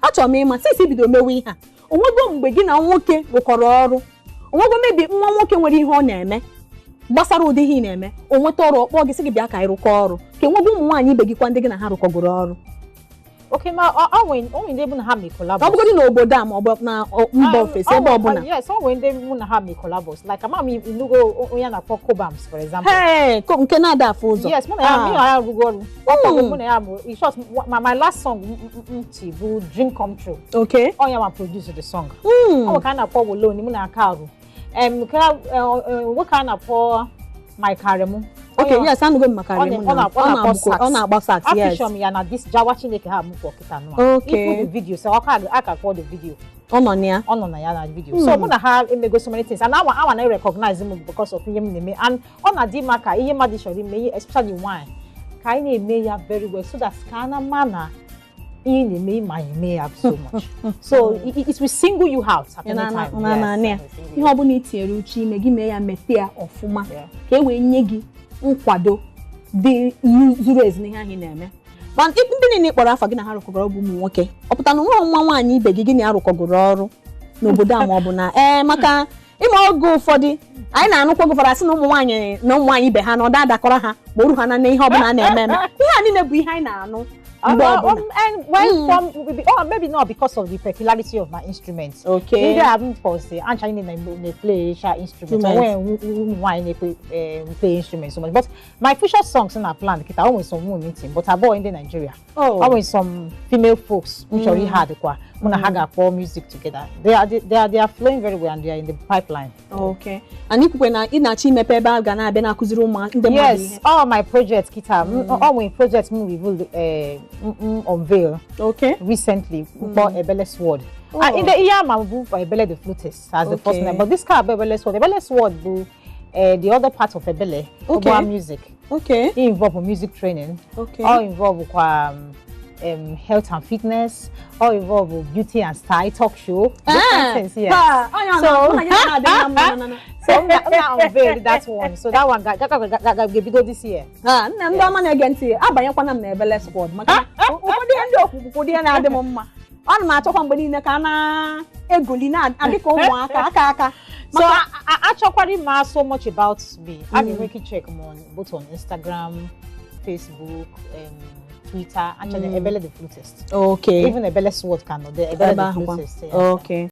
Achọrọ m ịma, since ibido mewe ihe a, onwego mgbe gị na nwoke rụkọrọ ọrụ? Onwego mebi nwa nwoke nwere ihe ọ na-eme gbasara ụdị ihe ị na-eme, o nweta ọrụ, ọkpọọ gị sị gị bịa ka anyị rụkọ ọrụ, ka enwego ụmụ nwaanyị ibe gị kwa, ndị gị na ha rụkọgoro ọrụ? Okay, ma ọ nwere ndị mụ na ha mee collabos. Ọ bụgodị n'obodo a ma ọ bụ na mba ofesi, ebe ọbụla. Yes, ọ nwere ndị mụ na ha mee collabos. Like, ama m inugo onye a na-akpọ Cobams, for example. Hey, nke na-ada afụ ụzọ. Yes, mụ na ya rụgo ọrụ. Mụ na ya bụ, in short, my last song m ti bụ Dream Come True. Ọ ya ma produce the song. Ọ nwere ka a na-akpọ Woloni, mụ na aka arụ. Nwoke a na-akpọ Mike Aremu. Okay, yes, anụgo m maka Aremu. Ọ na-agba sax, yes. A feature m ya na this Jawa Chineke ha mụ kịta nụ. Ifu the video, so ọ ka aka kpọ the video. Ọ nọ na ya. Ọ nọ na ya na video. So mụ na ha emego so many things and awa na recognize m because of ihe m na-eme, and ọ na-adị mma ka ihe mmadụ chọrọ ime ihe, especially nwanyị, ka anyị na-eme ya very well so that ka a na ma na ihe na-eme ịma eme ya so much, so it will single you out at any time. Yes, ihe ọbụla i tinyere uche ime gị, mee ya, mete ya ọfụma ka e wee nye gị nkwado dị zuru ezu n'ihe ahụ ị na-eme. Ma ndị niile kpọrọ afa gị na ha rụkọgoro bụ ụmụ nwoke. Ọ pụtara na nwa nwaanyị ibe gị, gị na ya rụkọgoro ọrụ n'obodo a, ma ọ bụ na ee, maka ịma oge ụfọdụ anyị na-anụkwa, oge ụfọdụ asị na ụmụ nwaanyị na ụmụ nwaanyị ibe ha na ọda adakọrọ ha ma oru ha na ihe ọbụla a na-eme eme. Ihe a niile bụ ihe anyị na-anụ mgbe ọbụla. Well, from, oh, maybe not because of the peculiarity of my instruments. Ndị a m kpọsị ancha niile na-play sha instrument. Onwe ụmụ nwaanyị na-ekwe play instrument so much. But my future songs na plan kịta, o nwere some women meeting, but abụọ ndị Nigeria. O nwere some female folks m chọrọ ihe adịkwa mụ na ha ga-akpọ music together. They are flowing very well and they are in the pipeline. Okay. And ikwukwe na ị na-achọ imepe ebe a ga na-abịa na-akụziri ụmụ ndị mmadụ ihe. Yes, all my projects kịta, all my projects m reveal, m unveil recently, mkpọ Ebele Sword. And in the ihe ama bụ Ebele the flutist as the first name, but this car bụ Ebele Sword. Ebele Sword bụ the other part of Ebele, okay, music. Involve music training. All involve kwa health and fitness, all involve beauty and style talk show. Different things, yes. So I'm gonna unveil that one. So that one ga-ebido this year. Nna, ndị ọma na-ege ntị, abanyekwana m na Ebele Squad, maka ụfọdụ ihe ndị okwukwu ihe na-adị m mma. Ọ na m achọkwa mgbe niile ka a na-egoli na-adị ka ụmụaka aka aka. So achọkwara ịma so much about me, a ga-enwe ike check m on both on Instagram, Facebook, Twitter, actually, Ebele the flutist. Even Ebele Sword can there. Ebele the flutist. Yeah. Okay.